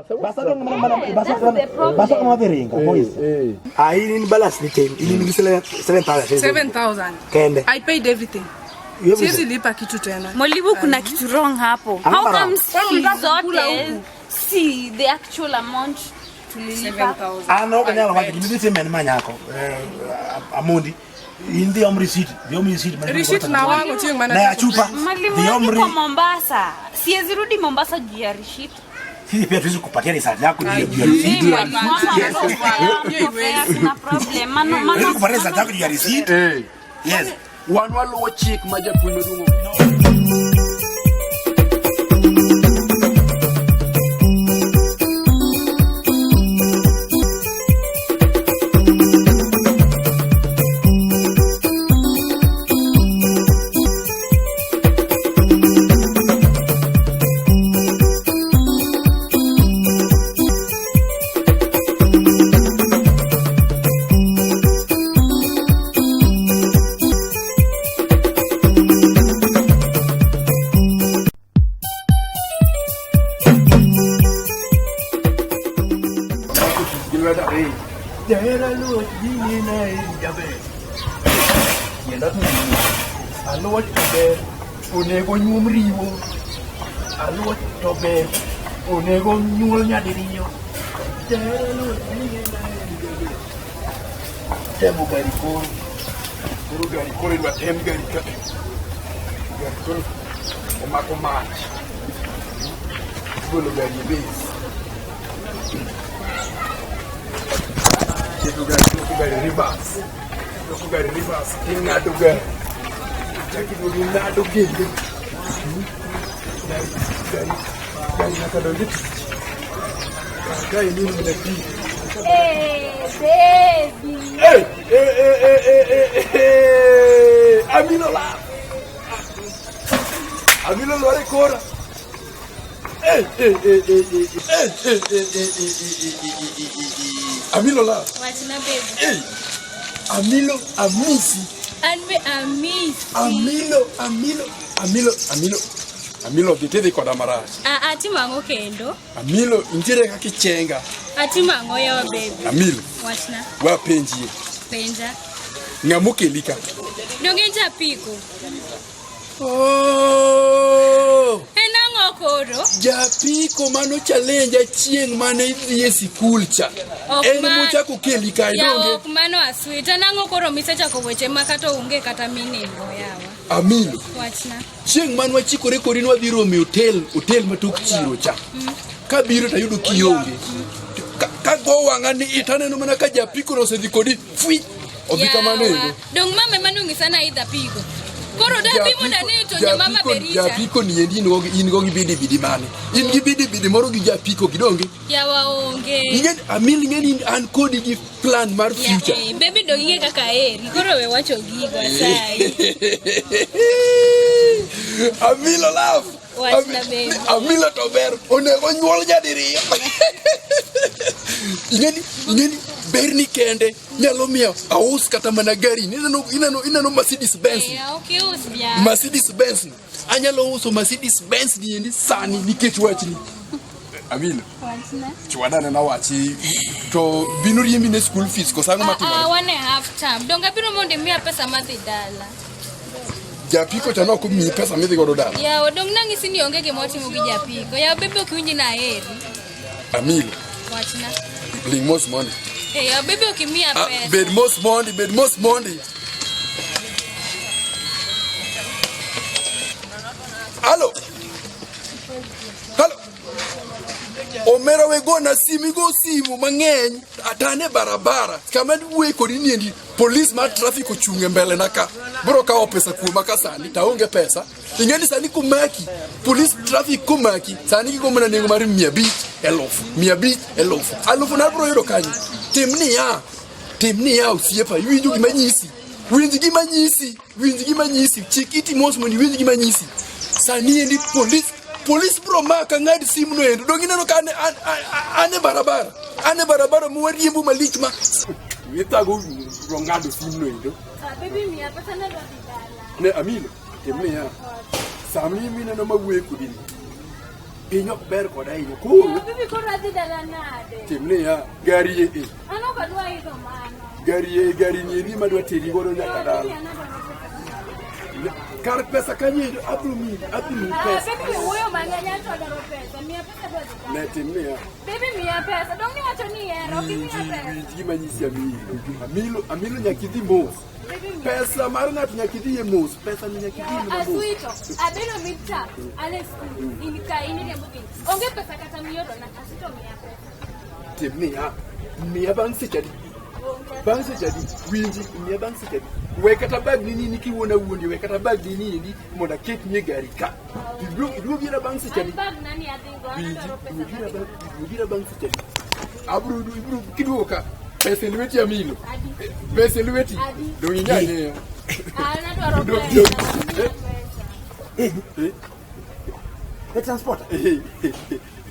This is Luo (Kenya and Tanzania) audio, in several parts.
Basa dong mana basa That's the problem. basa kama viringa boys. Ah, in balance ni team. In ni 7,000. 7,000. Kende. I paid everything. You have Siwezi lipa kitu tena. Mwalimu, kuna kitu wrong hapo. How Hapana. comes Kwani fees unataka kukula zote huku? si the actual amount tulilipa? 7,000. Ano kanyalo I wacho paid. gimi time en manyako. Amondi. In the om receipt, the om receipt. Receipt na wangu chieng' mana Na ya chupa. Mwalimu, The om niko Mombasa. Siwezi rudi Mombasa juu ya receipt. Sisi pia tuwezi kupatia result yako juu ya Mimi receipt. mwalimu wangu Yes. ako fair, kuna problem. Tuwezi kupatia result yako juu ya receipt. Eh. Yes. Wan waluwo chik ma japuonj maduong' gi lwedo ariyo. Jahera luoch gini na en jaber. Tienda to Aluoch to ber, onego nyuom riwo. Aluoch to ber, onego nyuol nyadiriyo. Jahera luoch gini na en jaber. Temo gari koro. Koro gari koro idwa tem gari ka. Gari koro omako mach. Igolo gari e base. Keto gari loko gari reverse. Loko gari reverse. Ing'ado gari. Chak iduogo ing'ado kendo. Gari gari gari nyaka donj e tich. Kar kae ni mana pi. Hey, baby. Hey, hey, hey, hey, hey, hey, hey. Amilo la. Amilo lwar e kora. Hey, hey, hey, hey, hey, hey, hey, hey, hey, hey, hey, hey, hey, hey, hey. Amilo la. Wachna baby. Hey. Amilo amisi. An be amisi. Amilo, Amilo, Amilo, Amilo. Amilo dhi tidhi koda marach. Ah, atimo ang'o kendo? Amilo nitiere kaka ichenga. Atimo ang'o yawa baby? Amilo, Wachna. wapenjie. Penja. Ng'ama okeli ka? Donge en japiko? Oh! En ang'o koro? Japiko mano challenge chieng' mane idhi e sikul cha. Ok En ma- mochako keli kae Yawa donge? ok mano aswit. En ang'o koro misechako weche ma kata onge kata miningo yawa? Amilo, Wachna. chieng' mane wachikore kodi ni wadhi romo e hotel, hotel matok chiro cha. Kabiro tayudo kionge. Ka go wang'a ni it aneno mana ka japiko no osedhi kodi fwi. Odhi kamano Yawa. endo. Dong mama ema nonyisa ni aidh apiko. Koro dabi mondo ane to nyamama be richa. Japiko ni endi in go gi bidi bidi mane? In gi bidi bidi moro gi japiko gi donge? Yawa onge. Ing'e Amil ing'e ni an kodi gi plan mar Ya, future. eh, baby dong ing'e kaka aheri. Koro we wacho gigo asayi. Amilo love. Wachna baby. Amilo to ber onego nyuol nyadiriyo. Ing'eni berni kende nyalo miyo aus kata mana gari. Ineno Mercedes Benz. Eh, ok ius ja. Mercedes Benz. Anyalo uso Mercedes Benz ni endi sani nikech wachni. Amilo, Wachna. chwadane na wachi to bino riembi ne school fees koso ang'o Ah, ah, matimore? one and a half term. Donge abiro mondo imiya pesa madhi dala. Japiko cha nok omiyi pesa midhi godo dala. Yawa dong nang'isi ni onge gima otimo gi japiko. Yawa baby ok iwinji na aheri. Amilo, Wachna. ling mos mondi. Eh, yawa baby ok imiya Ah, pesa. bed mos mondi, bed mos mondi. Halo. Halo. Omera we gona simu, igo simu mang'eny atane barabara kama wuoye kodi niendi polis mar traffic ochung' e mbele na ka bro kawo pesa kuoma ka sani to aonge pesa ing'e ni sani komaki polis traffic komaki sani gigo mana nengo mar 500 eluf 500 eluf alufu na bro yudo kanyo tim niya tim niya osiepa iwinjo gima nyisi winj gima nyisi winj gima nyisi chik iti mos mondo iwinj gima nyisi sani endi polis polis bro maka ng'ad simu no endo dong ineno ka an e barabara an e barabara ma wariembo malich ma ithago bro ng'ado simu no endo Ah, baby miya pesa nadwa dhi dala. ne Amilo tim niya sani mineno mawuoyo kodi ni Piny ok ber koda ahinya. Koro Bibi koro adhi dala nade? tim niya, gari e An ok adwa idho mano. gari e gari ni eri madwa teri godo nyaka dala. Kar pesa kanyo endo abiro miyi pesa. Baby wuoyo mang'eny an to adwaro pesa. Miya pesa adwa dhi dala. Ne tim niya. Baby miya pesa. Dong' iwacho ni ihero, ok imiya pesa. Winj gima anyisi Amilo. Amilo, Amilo nyaka idhi mos. Baby miya. Pesa mar ng'ato nyaka idhiye mos. Pesa ni nyaka idhiye mana mos. Aswito, abedo midterm, an e skul, in ka in iriembo gini. Onge pesa kata miorona, Aswito miya pesa. Tim niya, miya bang' seche adi? Bang' seche adi? Winji, miya bang' seche adi? We kata bag ni nini kiwuon awuondi, we kata bag ni niendi mondo aketni e gari ka. Iduog ira bang' seche An adi? bag nani adhigo, an Winji, adwaro pesa duog ira madhi. bang' duog ira bang' seche adi? Abro ibro kiduogo ka. Pesa e lweti Amilo. Adi. Pesa e lweti. Adi. Dong' inyal ng'eyo. An adwaro Dog- pesa. dog- Miya pesa. Eh, e transporter.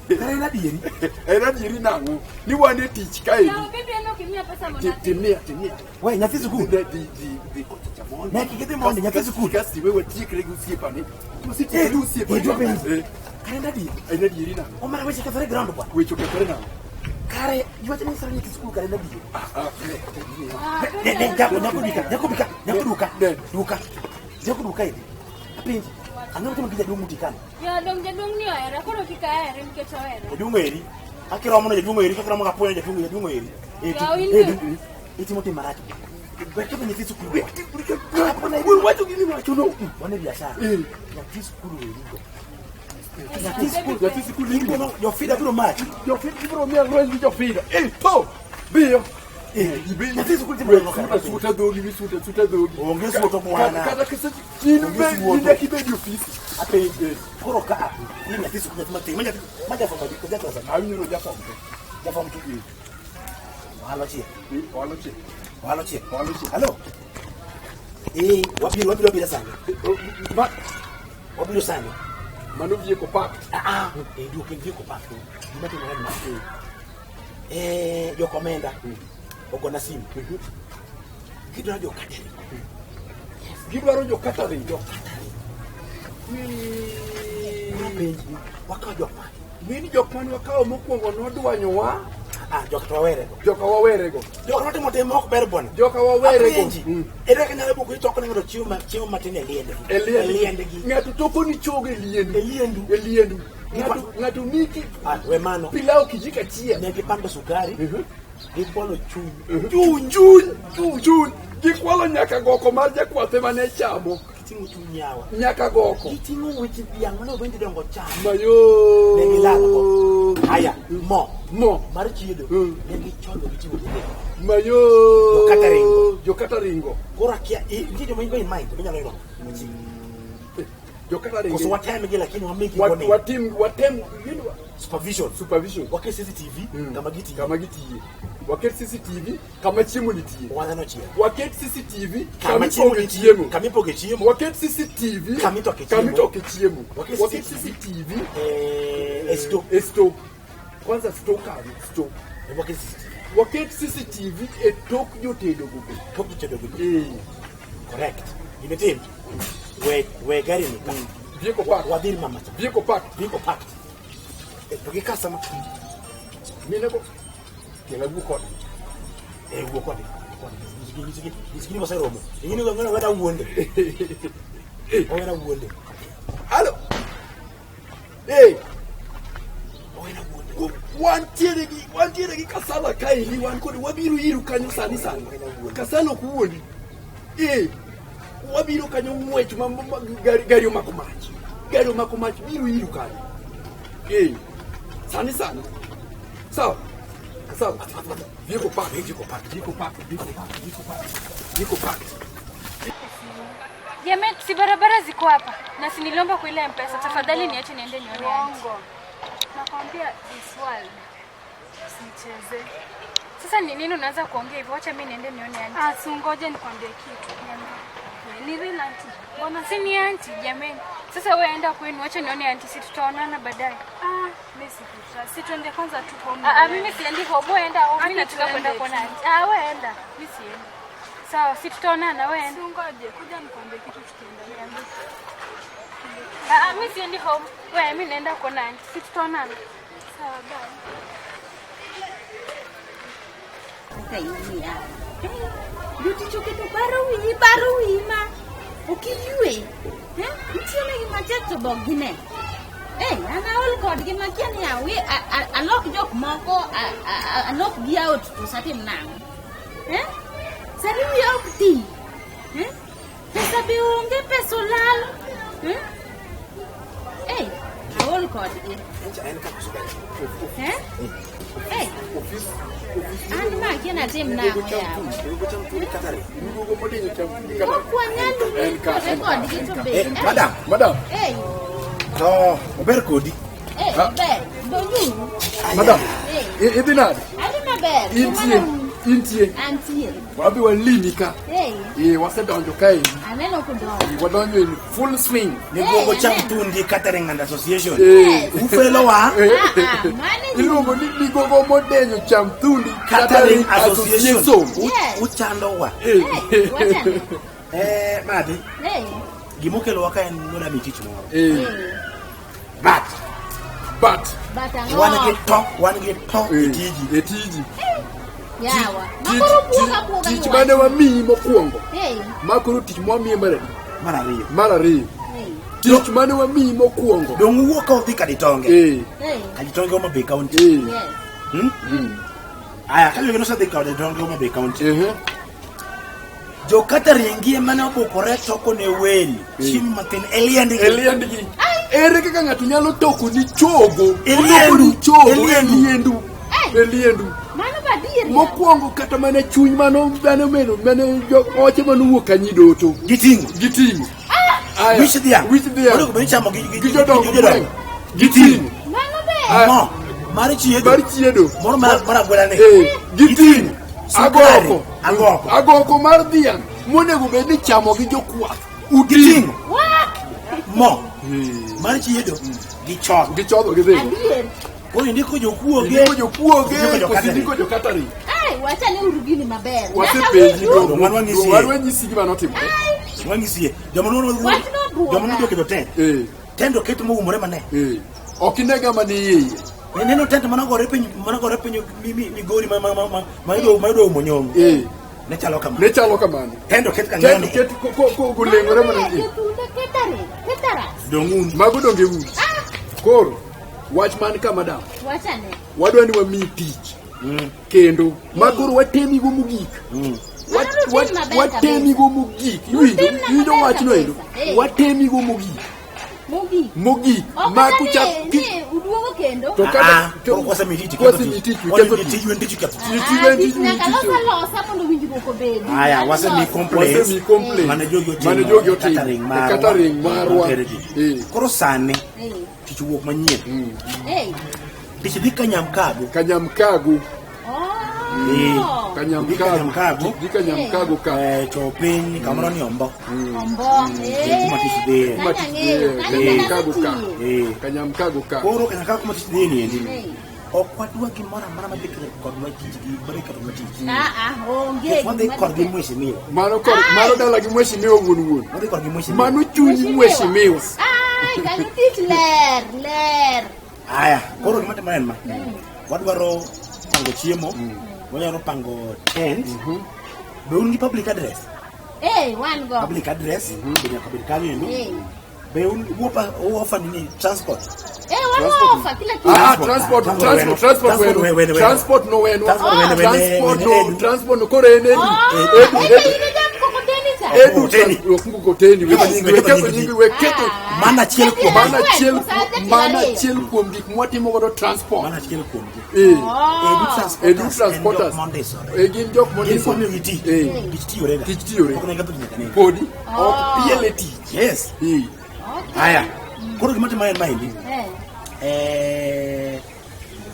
Kare en adieri. En adieri nang'o? Ni wan e tich kaendi. Yawa baby an ok imiya pesa mondo adhi. Tim niya, tim niya. We nyathi sikul. Dhi dhi dhi kocha cha mondi. Ne kik idhi mondi nyathi sikul. Kasi we watiekre gi osiepane. Osetiekre gi osiepane. Eh, jopiny. Eh, Kare en adieri. En adieri nang'o? Omara weche kethore ground bwana. Weche okethore nang'o? Kare iwacho ni sani nyathi sikul kare en adieri. Ah, ah, ne, tim niya. Ah, Ne baby ne an jako adwaro jako duka, pesa. jako duka, jako duka. Ne. Duka. Jako duka hivi. Apenji. Ang'o matimo gi jaduong' muti kanyo? Ya dong' jaduong' ni ohera, koro kik ahere nikech ohera. Jaduong' eri. Akiromo ne jaduong' eri, kakiromo kapuonjo jaduong' jaduong' eri. Eh, Ya, in eh, be. itimo tim marach. We ketho nyathi sikul be. Wuon wacho gini wacho no. Wan e biashara. Eh. Nyathi sikul eri go. Nyathi Nyathi sikul, Nyathi sikul eri go. Jofida biro maki. Jofida ibiro miya lweny gi jofida. Eh, to! Biyo. Eh, Nyathi sikul timo We ang'o suta kare? suta dhogi, we suta suta dhogi. Onge suto bwana. Kata kata in Onge be suoto. in nyaka ibed e ofisi. Apenji. Koro ka ni nyathi sikul nyathi matin. Ma nyathi ma jaform adi? Koso jaklas adi? Awinjo jaform to. Jaform two. Ohala ochiel. Eh, ohala ochiel. Ohala ochiel. Ohala ochiel. Hello. Eh, wabiro wabiro wabiro sani. Ma Wabiro sani. mano vehicle parked. Ah ah, eh duok en vehicle park. Gima timore en ma. Eh, jo komenda ogona simu. Gidwaro jo catering. Gidwaro jo catering. Jo catering. Apenji, wakawo jok mage? Ng'eni jok mane wakawo mokwongo nodwanyowa, Ah, jok to wawerego. joka wawerego. Jok notimo tim ma ok ber bwana. Joka wawerego. Apenji, ere kaka inyalo buko itoko ne ng'ato chiemo chiemo matin e liende? E liend. E liendgi. Ng'ato toko ni chogo e liendu. E liendu. E liendu. Ng'ato ng'ato miki Ah, we mano. pilau kijiko achiel. Ne gipando sukari, gikwalo chuny. Chuny, chuny, chuny, chuny. Gikwalo nyaka goko mar jakwath ema ne chamo. Giting'o chuny yawa. Nyaka goko. Giting'o weche dhiang' mane owendi dongo cham. Mayo. Ne gilal go. Haya, mo. Mo. Mar chiedo. Ne gicholo giting'o gidhi. Mayo. Jo catering go. Jo catering go. Koro akia, nitie joma in go in mind, minyalo yudo machiegni. Jo catering. Koso watemgi lakini wamigi warning. Watim watem Supervision. supervision. Waket CCTV kama gitiyo. Kama gitiye. Waket CCTV kama chiemo nitie. Waneno chiel. Waket CCTV Kama kama chiemo ipoge nitie. chiemo. Kama ipoge chiemo. Waket CCTV Kama itoke chiemo. kama itoke chiemo. Waket Waket CCTV. CCTV Eh, e store. e store. Kwanza store kanyo, store. Waket CCTV. Waket CCTV e tok jotedo go be. Tok jotedo go. Eh, Correct. Gimitim. We we gari ni ka. Vehicle park. Wadhi ir mama cha. Vehicle park. Vehicle parked. Eh, to gi customer. Mine go. Kela wuo kode. Eh, wuo kode. Nyisgi nyisgi nyisgi ni waseromo. Ing'e ni wena wena wuonde. Owena wuonde. Alo. Eh, Owena wuonde. wantiere gi kasala kaendi wan kod wabiro iru kanyo sani sani. Kasala ok wuondi. Eh, wabiro kanyo ng'wech ma, ma gari, gari omako mach. Gari omako mach biro iru kanyo. Eh, sani sani. Sawa. Sawa. Vehicle park, vehicle park, vehicle park, vehicle park, vehicle park. Vehicle park. Jamani, si barabara ziko hapa na si niliomba kwa ile M-Pesa. Tafadhali niache niende nione auntie. Uongo. Nakwambia this world. Usicheze. Sasa ni nini unaanza kuongea hivyo? Wacha mimi niende nione auntie. Ah, si ungoje nikwambie kitu. Ni real auntie. Mbona si ni auntie jamani? Sasa wewe enda kwenu, wacha nione auntie, si tutaonana baadaye. Ah, mimi sikutrust. Si tuende kwanza tu home. Ah, ah, mimi siendi home, wewe enda home. Mimi Aki nataka kwenda tuende kuona tu. auntie. Ah, wewe enda. Mimi siendi. Sawa, si tutaonana, wewe enda. Si ungoje, kuja nikwambie kitu tukiendelea. Ah, Ah, mimi siendi home. Wewe mimi naenda kuona auntie. Si tutaonana. Sawa, bye. Kaka iwiya. Jotich oketo baro wiyi baro wiyi ma ok iyue. Eh? Nitie negi matek to be ok gine. Eh, an aol kodgi makia ni awe alok jok moko alok gi out to satim nang'o. Eh? Sani wiya ok ti. Eh? Pesa be onge, pesa olal. Eh? Eh, aol kodgi. Eh? Eh. An ma akia natim nang'o yawa. Ok wanyal winjore kodgi to be. Eh, madam, madam. Eh. To ober kodi. Eh, ber. Donjuru. Madam, Eh. idhi nade? Adhi maber. Intie, intie. Antie. Wabi walimi ka. Eh. Eh, wasedonjo kaendi. Aneno kudonjo. Wadonjo in full swing. Migogo cham tundi Catering and Association. Eh. Ufelo wa. Eh. Ah, ah, mane Iluongo ni Migogo Modenyo Cham Thundi Catering Association. Yes. Uchando wa. Eh. Eh, wachane. Eh, madhi. Eh. Gimokelo wa ka en nodami tich moro. Eh. But But But ang'o? wan gi to, wan gi to e tiji. E tiji. Yawa. Tich- Makoro buoga buoga Tich ni mane wach. wamiyi mokwongo. Eh. Ma koro tich mwamiyi mar adi? Mar ariyo. Mar ariyo. Eh. Tich mane wamiyi mokwongo. Dong' uwuok ka udhi Kaditonge. Eh. Eh. Kaditonge Homa Bay County. Eh. Yes. Hmm? Aya, ka jogi nosedhi Kaditonge Homa Bay County. Eh. Jo catering gi ema ne obukore toko ne welo chiemo mathin e liendgi. E liendgi. Ere kaka ng'ato nyalo toko ni chogo? E liendu. Otoko ni chogo E e liendu. liendu. E liendu. Mano badier. yawa. Mokwongo kata mana chuny mano mano meno mane jo oche manowuok kanyidoto. Giting'o. Giting'o. Aya, Wich dhiang'. Wich dhiang'. Onego bed ni ichamo gi Gi jodongo gi jodongo. gweng'. Giting'o. Mano ber. Aya. Mo mar chiedo. Mar chiedo. Moro mar agwela ni. Eh, giting'o. Sukari. Agoko. Agoko. Agoko mar dhiang' monego bed ni chamo gi jokwath. Uting'o. Wah! Mo mar chiedo gi chodho. Gi chodho gi dhigo. Adier. Koro indiko jokuoge. Indiko jokuoge Indiko jo koso catering. indiko jo catering. Ai, wachane uru gini maber. Nyaka Wasepenji winju. Dong' wan wang'isie. Wan wanyisi gima notimore. Wang'isie. Joma nono Wachno buoga. joma nodhi oketo tent. Eh, Tent oket moumore mane. eh. Ok ine ng'ama ni iye iye. Neno tent manogore piny manogore piny Migori ma ma ma ma yudo ma yudo umo nyong. Eh. Ne chalo kama. Ne chalo kamano. Tent oket Tent kang'ani. oket koleng'ore mana Mano ber, iye. jothunde catering. Caterers. Dong' un. Mago donge un. Ah, Koro, wach man ka madam. wachane. Wadwa ni wamiyi tich. Kendo, ma koro watemigo mogik. Mano notim maber Watemigo mogik. Iwinjo? Notimna Iwinjo maber wachno endo? kabisa. Eh. Watemigo mogik. Mogik. Mogik. Ok Ma kata kuchak ni uduogo kendo. To kata Ah, to- koro kwasemiyi tich, kwasemiyi tich, ketho ketho tich. tich. Tich wen tich ketho tich. Tich Ah, wen tich tich, nyaka tich los alosa mondo winjruok obedi. Aya, Nyaka wasemiyi los. complaints. Wasemiyi complaints. Mane jogi otimo. Mane jogi otimo. Catering E marwa. catering marwa. Notergi. Eh. Koro sani Eh, tich owuok manyien. eh. Tich dhi Kanyamkago. Kanyamkago. Oh. Dhi Kanyamkago. Kanyamkago. Dhi Kanyamkago ka. Eh, to piny kamoro ni Ombo. Ombo. Eh, kuma tich dhiye. Kanyo ang'eyo. Eh, Kanyo Kanyamkago ka. bende Eh. Kanyamkago ka. Koro Kanyamkago kuma tich dhiye ni endi. Eh. Ok wadwa gimoro amora madhi ketho kodwa tich gi madhi ketho tich. Ah, ah, onge. Nikech wadhi gima kodgi dhi- mheshimiwa. Mano kod mano dala gi mheshimiwa wuon wuon. Wadhi kodgi mheshimiwa. Mano chuny mheshimiwa. Ai, kanyo tich ler, ler. Aya, koro gima timore en ma. Wadwaro pango chiemo, wadwaro pango tent. Be un gi public address? Eh, wan go. Public address, be nyaka bed kanyo endo. Eh. Be un uofa nini transport? Eh, wan ofa kila kitu. Ah, transport, transport, transport Transport wenu. wenu, wenu. Transport no wenu. Transport wenu, wenu, Transport wenu, no, edu. transport no koro en edu. Oh, Edu, eh, edu. ine jam mkokoteni cha. Edu Mkokoteni. trans- mkokoteni. Weketho nying, Weketho weketho nying, nying. weketho. Ah. Mana achiel kuom Mana Weketho achiel nying, mana ariyo. achiel kuom gik mwatimo godo transport. Mana achiel kuomgi. Eh. Oh. Edu transporters. Edu transporters. En jok mondisore. Eh, gin jok Gin mondisore. kwamiyogi tich. Eh. Tich tiyore ga. Tich tiyore. Pok ne ketho tich nyaka nene. Podi ok piele tich. Yes. Eh. Okay. Aya. Koro gima timore en maendi. Eh. Eh,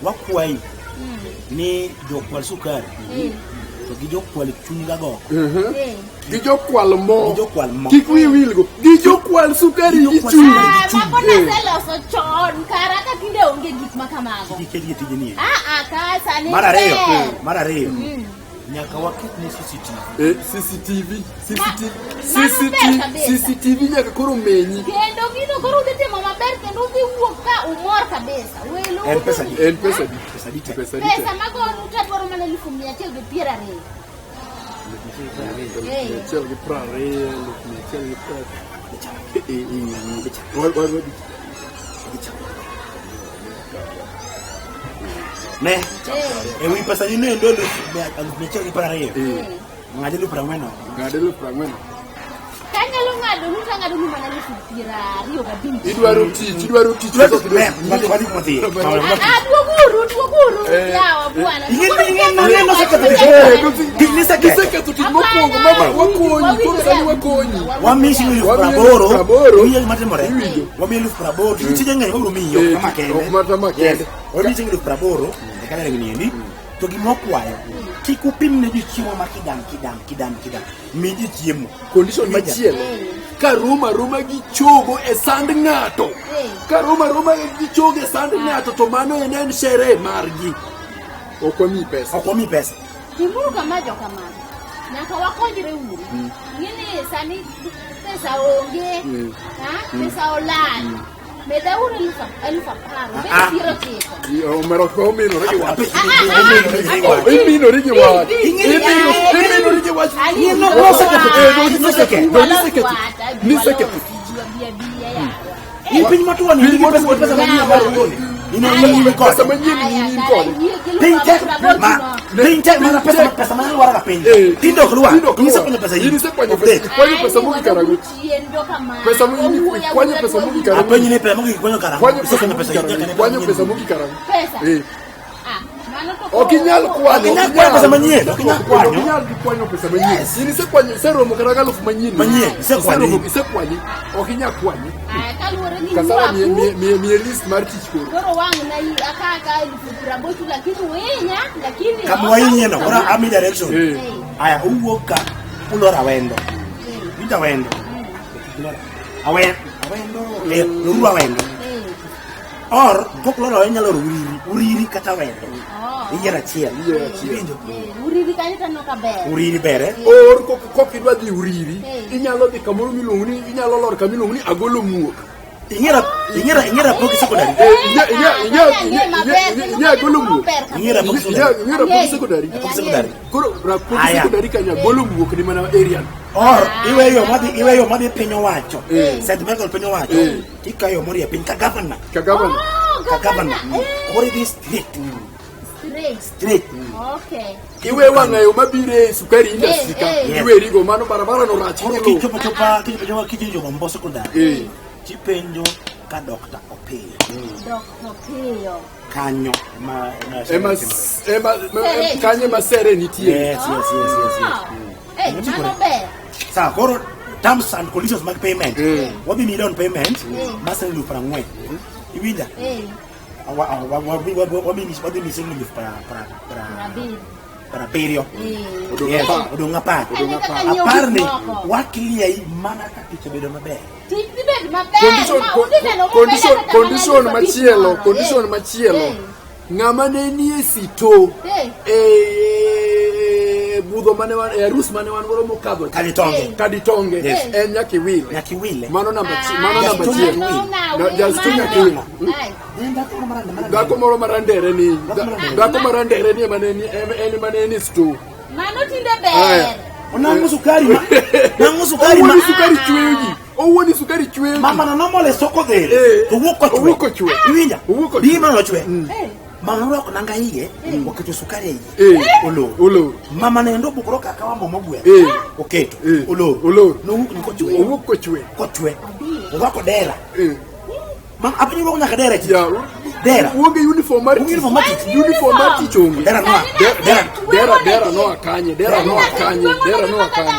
wakwayi ni jokwal sukari to gi jokwal chuny gagoko Eh. Gi jokwal mo. Gi jokwal mo. Kik wiyi wilgo. Gi jokwal sukari Gi gi jokwal chumbi. sukari. Ah, mago naseloso chon kara ka tinde onge gik ma kamago. kik iketgi e tijni endi. Ah, ah, ka sani Mar ariyo, ber. mar ariyo nyaka waket ne CCTV. Eh, CCTV, CCTV, Mano ber CCTV, kabisa. CCTV nyaka koro menyi. Kendo gino koro udhi timo maber. Kendo udhi wuok ka umor kabisa. Welo. En pesa di? En pesa di? Pesa di te? Pesa di te? Pesa magonu tadwaro mana 120,000. 120, 120. Ne. Ewi pesa ni nendo 120,000. Ng'ade 40,000 no. Ng'ade 40,000. Kanyalo ng'ado nu tang'ado nu mana 25,000. Idwaro tich, idwaro tich. Duoguru, duoguru. Yawa bwana. Giseketho tich mokwongo mama wakonyi, koro sani wakonyi. Wamiyi siling 80,000. Iwinjo gima timore? Wamiyi 80,000. Tije ng'eny wabiro miyi ok kama kende. Ok kama kende. Wamiyi siling 80,000 e kalere ni. To gima wakwayo, kik upim ne ji chiemo ma kidam kidam kidam kidam. Mi ji chiemo. Condition machielo, ka roma roma gi chogo e sand ng'ato. Ka roma roma gi chogo e sand ng'ato to mano en sherehe margi. Ok wamiyi pesa. Ok wamiyi pesa. Timuru kama jokamano. Nyaka wakonyre uru. Ng'eni sani pesa onge. Pesa olal. Medauru 10,000. Bed 90. Omero ominore gi wach. Iminori gi wach. Iminori gi wach. Niseketho. In piny matuo ni nigi pesa pesa manyien mar wuone. In pesa manyien in kode. Piny tek ma piny tek mana pesa pesa manyien lwar ga piny. Tinde ok lwar. Isekwanyo pesa in. Isekwanyo pesa. Ikwanyo pesa mogik karang'o? Pesa mogik ikwanyo pesa mogik karang'o? Apenji ni pesa mogik ikwanyo karang'o? Isekwanyo pesa. Ikwanyo pesa mogik karang'o? Pesa. Ok inyal kwanyo. Ok inyal kwanyo pesa manyien. Ok inyal kwanyo. Ok inyal kwanyo pesa manyien. In isekwanyo, iseromo kata galufu manyien. Manyien, isekwanyo. Isekwanyo. Ok inyal kwanyo. Kaluwore ni Kasara miye list mar tich koro. Koro wang' na akaka 80,000 lakini uinya lakini kama wainye no koro ami direction. Aya uwuok ka ulor Awendo. Winjo Awendo. Awendo. Loruru Awendo. Or kok loro Awendo nyalo loro Uriri. Uriri kata Awendo. Iyiero achiel. Iwinjo? Uriri kanyo to aneno ka ber. Uriri ber eh? Or kok idwa dhi Uriri, inyalo dhi kamoro miluongo ni inyalo lor kama iluongo ni Agolo Muok. Ing'era Rapogi Secondary. Ing'e Agolo Muok. Ing'e Rapogi Secondary. Ing'e Rapogi Secondary. Rapogi Secondary. Koro Rapogi Secondary kanyo Agolo Muok ni mana area. Or iweyo madhi piny owacho. St. Michael piny owacho. Tikayo morie piny ka governor. Ka governor. Ka governor. Koro idhi straight. Straight. Okay. Iwe wang'ayo mabiro e sukari industry ka. Iwe rigo mano barabara no rach. Koro kichopo chopa kichopo Gombo Secondary. Tipenjo ka Dr. Opiyo. Dr. Opiyo. Kanyo ma ema kanyo ma sere nitie. Yes. Mano ber. Sawa, koro terms and conditions mag payment. Wadhi miyi down payment mar siling 40,000. Iwinja? Wadhi miyi siling 70. Odong' 10. Apar ni wakliai mana ka tich obedo maber. Tich dhi bedo maber. Condition machielo, condition machielo. Ng'ama ne nie sito e budho mane wan e arus mane wan godo mokadho Kaditonge. En nyaka iwile. Nyaka iwile. Mano namba achiel. Jasto nyaka iwile. Dhako moro marandere ni. Dhako marandere ni ema ne ni sito. Mano tinde ber. Onang'o sukari ma. Nang'o sukari ma. Owuoni sukari chweyo ji. Owuoni sukari chweyo ji. Mama no nomole soko dhere. To wuok kochwe. Owuok kochwe. Iwinja? Owuok kochwe. Bi mano chwe. Mama norwako nanga iye, oketo sukari e iye. Olor. Mama ne endo obukore kaka wambo mogwel. Oketo. Olor. Nowuok ni kochwe. Owuok kochwe. Kochwe. Orwako dera. Mama apenjo orwako nyaka dera chi. Dera. Onge uniform mar tich. Uniform mar tich onge. Dera noa. Dera noa kanye. Dera noa kanye. Dera noa kanye.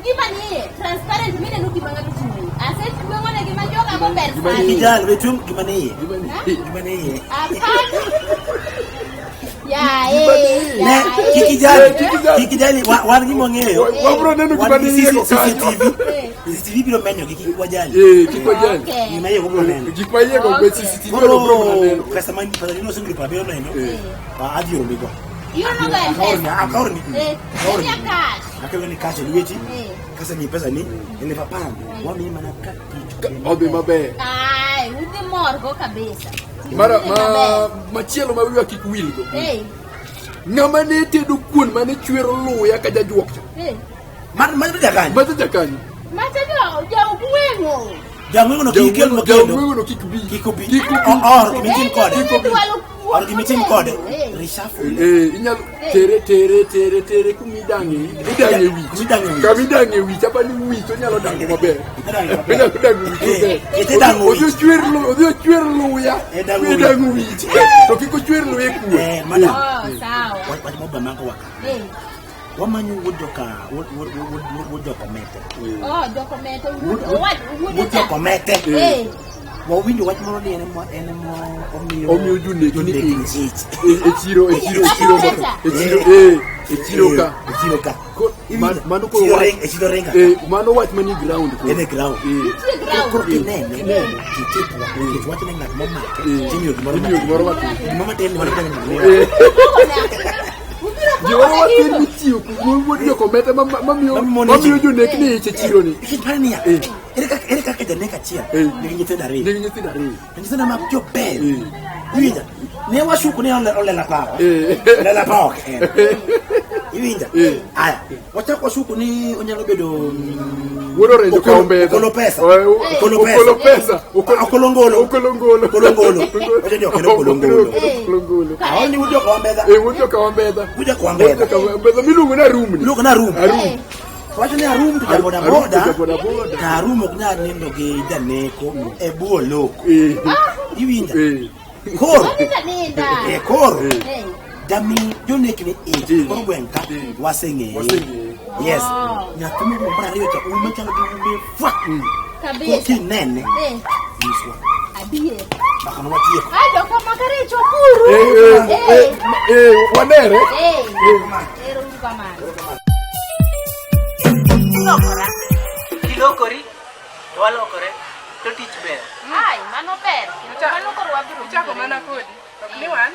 Gima nie transparent mineno gima ng'ato tueyo. Asetweng'o ne gima joga go ber sani. Kijal we tueng' gima nie iye. Gima nie iye. Ya Kik ijali wan gima wang'eyo. Wabro neno gima nie iye go kanyo. CCTV biro menyo gi kik wajali. Kik wajali. Gima iye go biro neno. Gik ma iye go be CCTV biro neno. Pesa ma pesa ni siling 70 neno. Adhi oro go. Ioro go M-Pesa. Akaorni. Akaorni. Cash. Akaorni ni cash lweti. Kasa ni pesa ni 10,000. Wamiyi mana ka tich odhi maber. Ai, udhi amorgo kabisa. Mara Tijni ma maber. machielo ma wiwa kik wilgo. Eh, Ng'ama ne tedo kuon mane chwero luya ka jajuok cha. eh. Mar mar jakanyo. Macha jakanyo. Macha jo jaugweng'o. Jang'wengo no kik kel Jang'wengo kendo. no kik bi. Kik obi. Kik obi. Or gimitim kode. Eh, dwalo kuon Or gimitim kode. Eh. Reshuffle. Eh, inyalo tere tere tere tere kumidange idange wich. Kumidange wich. Kamidange wich apa ni wich onyalo dango maber. Idango maber. Onyalo dango wich Eh, maber. idango wich. Odhi ochwer lu- odhi ochwer luya. Eh, dango wich. Idango wich. To kik ochwer luya e kuon. Eh, madam. Oh, sawa. Wach wach moba mango waka. Eh. Wamanyo wuod joka wuod wuod wuod wuod- wuod joka mete. Oh, jokomete wuod owad wuod Wuod joka mete. Eh. Wawinjo wach moro ni en ema en ema omiyo Omiyo jonekni jonekni ich. ich. E e chiro e chiro e chiro moko. E chiro eh e chiro ka. E chiro ka. Ko- man- Mano koro Chiro wach- ring- e chiro ringa. Eh, mano wach manie ground koro. En e ground. Eh. Nitie ground. Koro kinene, kitipwa, nikech wach ni ng'at momake, Eh. timiyo gimoro Imiyo gimoro matin. Gimoro matin ni mano konyo ng'at miyo. Eh. Kogona. Ubiro Gimoro kogona matin gigo. michiwo kuom wuod jokomete ma- ma- mamiyo Mamono mamiyo ji. jonekni ich e chiro ni. Nikech par niya, Eh. ere kaka janek achiel Eh. nigi nyithindo ariyo. Nigi nyithindo ariyo. To nyithindo ma jober. Eh. Iwinja? Ne washuku ni olela pawa. Eh. Olela pawa ok en. Iwinja? Eh. Aya, wachako washuku ni onyalo bedo Wuod orenjo ka Okolo- ombedha. Okolo pesa. Eh, Okolo pesa. Okolo pesa. Okolo ngolo. Okolo ngolo. Okolo ngolo. Wacho ni ok en okolo ngolo. Okolo ngolo. Aol ni wuod joka wambedha. Eh, wuod joka wambedha. Wuod joka Wuod wambedha. joka wambedha miluongo ni Arumni. Iluongo ni Arum. Arum. Eh. Wacho ni Arum to jaboda Arum to boda. jaboda boda. To Arum ok nyal nindo gi janeko e bwo loko. Eh. Iwinja? Eh. Koro. Oninda ninda. Eh, koro. Eh. Jami jonekni ich Eh. koro gweng' ka Eh. waseng'eye. Waseng'eye. Yes. Oh. Nyathi mokwongo mar ariyo cha ume chalo gi ume fwa. Kabisa. Koro kinene, Eh. nyiswa. Adier. Mbaka no watieko. Ai, jokamakare chopuru. Eh, eh, Eh. eh, eh, wanere. Eh. Ero uru kamano. Ilokora. Ilokori, to walokore, to tich ber. Ai, mano ber. Kendo mano koro wabiro Ichako mana kodi. Ok ni wan.